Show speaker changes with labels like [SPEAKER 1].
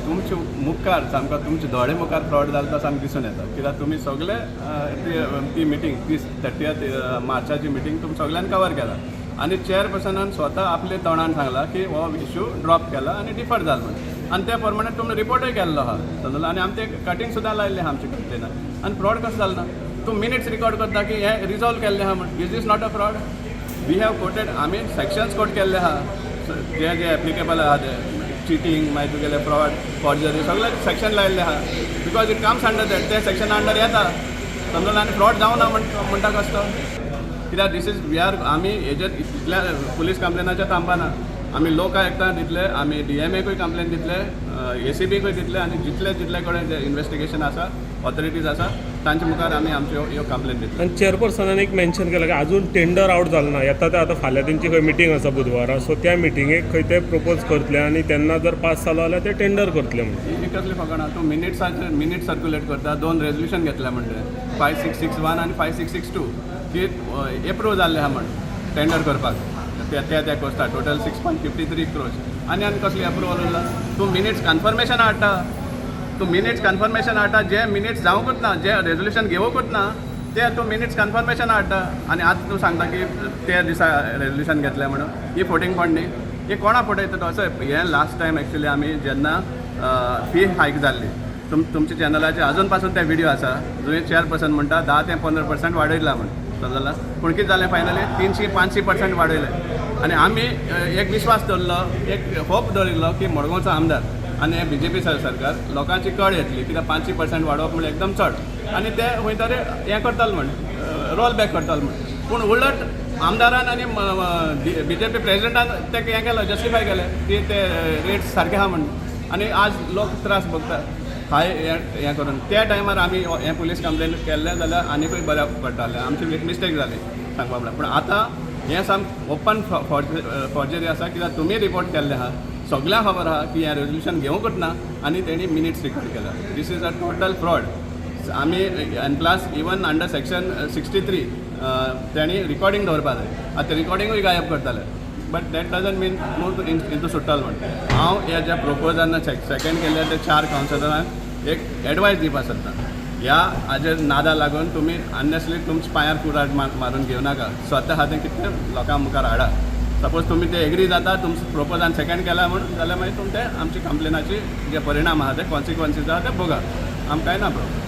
[SPEAKER 1] तुमचे मुखार सामको तुमचे दोळे मुखार फ्रॉड जाला तो सामकें दिसून येता, कित्याक तुमी सगळे ती मिटींग ती 30 मार्चाची मिटींग तुमी सगळ्यान कवर केला आनी चेअरपर्सनान स्वता आपले तोंडान सांगला की हो इशू ड्रॉप केला आनी डिफर जाला म्हणून, आनी त्या प्रमाणे तुमी रिपोर्टूय केल्लो आहा, समजलो? आनी आमी ते कटींग सुद्दां लायल्लें आहा आमचे कंप्लेनाक. आनी फ्रॉड कसो जालो ना? तूं मिनिट्स रिकॉर्ड करता की हें रिजॉल्व केल्लें आहा म्हण. Is this not a fraud? We have quoted, आमी सेक्शन्स कोट केल्ले आहा, जे जे एप्लिकेबल आहा ते चिटींग, मागीर तुगेले फ्रॉड, फॉर्जरी, सगळे सेक्शन लायल्ले आहा, because it comes under that, ते सेक्शन अंडर येता, समजलो? आनी फ्रॉड जावना म्हणटा कसो? कित्याक this is we are आमी हेजेर इतल्या पुलीस कंप्लेनाचेर थांबना. आमी लोक आयुक्तांक दितले, आमी डीएमएकूय कंप्लेन दितले, एसीबीकूय दितले आनी जितले जितले कडेन जे इन्वेस्टिगेशन आसा, ऑथॉरिटीज आसा, तांचे मुखार आमी आमच्यो ह्यो कंप्लेन दितले.
[SPEAKER 2] आनी चेअरपर्सनान एक मेन्शन केलां की आजून टेंडर आवट जालें ना. येता ते आतां फाल्यां तेंची खंय मिटींग आसा बुधवारा, सो त्या मिटिंगेक खंय ते प्रपोज करतले आनी तेन्ना जर पास जालो जाल्यार ते टेंडर करतले म्हणून.
[SPEAKER 1] ही कसली फकाणां? तूं मिनिट्साचेर मिनिट सर्क्युलेट करता. दोन रेजोल्युशन घेतल्या म्हणजे 5661 आनी 5662 की एप्रूव जाल्ले आहा म्हण टेंडर करपाक त्या त्या त्या कोस्ता, टोटल 6.53 क्रोर्स. आनी आनी कसली अप्रुवल उरला? तूं मिनिट्स कन्फर्मेशन हाडटा, तूं मिनिट्स कन्फर्मेशन हाडटा. जे मिनिट्स जावंकूच ना, जे रेजोल्युशन घेवंकूच ना, ते तूं मिनिट्स कन्फर्मेशन हाडटा आनी आतां तूं सांगता की त्या दिसा रेजोल्युशन घेतलें म्हणून. ही फटींगपण न्ही? ही कोणा फटयता तो असो? हें लास्ट टायम एक्चुली आमी जेन्ना फी हायक जाल्ली, तुमच्या चॅनलाचे अजून पासून ते व्हिडिओ आसा, जंय चेअरपर्सन म्हणटा 10 ते 15% वाडयला म्हण, समजला? पूण कितें जालें फायनली? 300-500% वाडयलें. आनी आमी एक विश्वास दवरलो, एक होप दवरिल्लो की मडगांवचो आमदार आनी बीजेपी सरकार लोकांची कळ येतली, कित्याक 500% वाडोवप म्हणल्यार एकदम चड आनी ते खंय तरी हें करताले म्हण, रोल बॅक करताले म्हण. पूण उलट आमदारान आनी बीजेपी प्रेजिडेंटान ते हें केलें, जस्टिफाय केलें की ते रेट्स सारके आहा म्हण. आनी आज लोक त्रास भोगता हाय हें हें करून. त्या टायमार आमी हें पुलीस कंप्लेन केल्लें जाल्यार आनिकूय बऱ्याक पडटालें. आमची एक मिस्टेक जाली सांगपा म्हणल्यार. पूण आतां हें सामकें ओपन फॉर्जरी आसा, कित्याक तुमी रिपोर्ट केल्लें आहा, सगळ्यांक खबर आहा की हें रेजोल्युशन घेवंकूच ना आनी तेणी मिनिट्स रिकॉर्ड केला. This is a total fraud. आमी आनी plus even under section 63 तेणी रिकॉर्डिंग दवरपा जाय. आतां रिकॉर्डिंगूय गायब करताले, बट that doesn't मीन न्हू तूं इंतू सुट्टलो म्हण. हांव ह्या ज्या प्रोपोजान सेकंड केल्ले ते चार कावन्सिलरांक एक एडवायस दिवपा सोदता. ह्या हाजेर नादा लागून तुमी अननेसली तुमच्या पांयार कुराड मारून घेवं नाका. स्वता खातीर कितें लोकां मुखार हाडा. सपोज तुमी ते एग्री जाता, तुमच्या प्रोपोजान सेकंड केला म्हूण, जाल्यार मागीर तुमी ते आमची कंप्लेनाची जे परिणाम आहा, ते कॉन्सिक्वन्सीस आहा, ते भोगा. आमकां कांय ना प्रॉब्लम.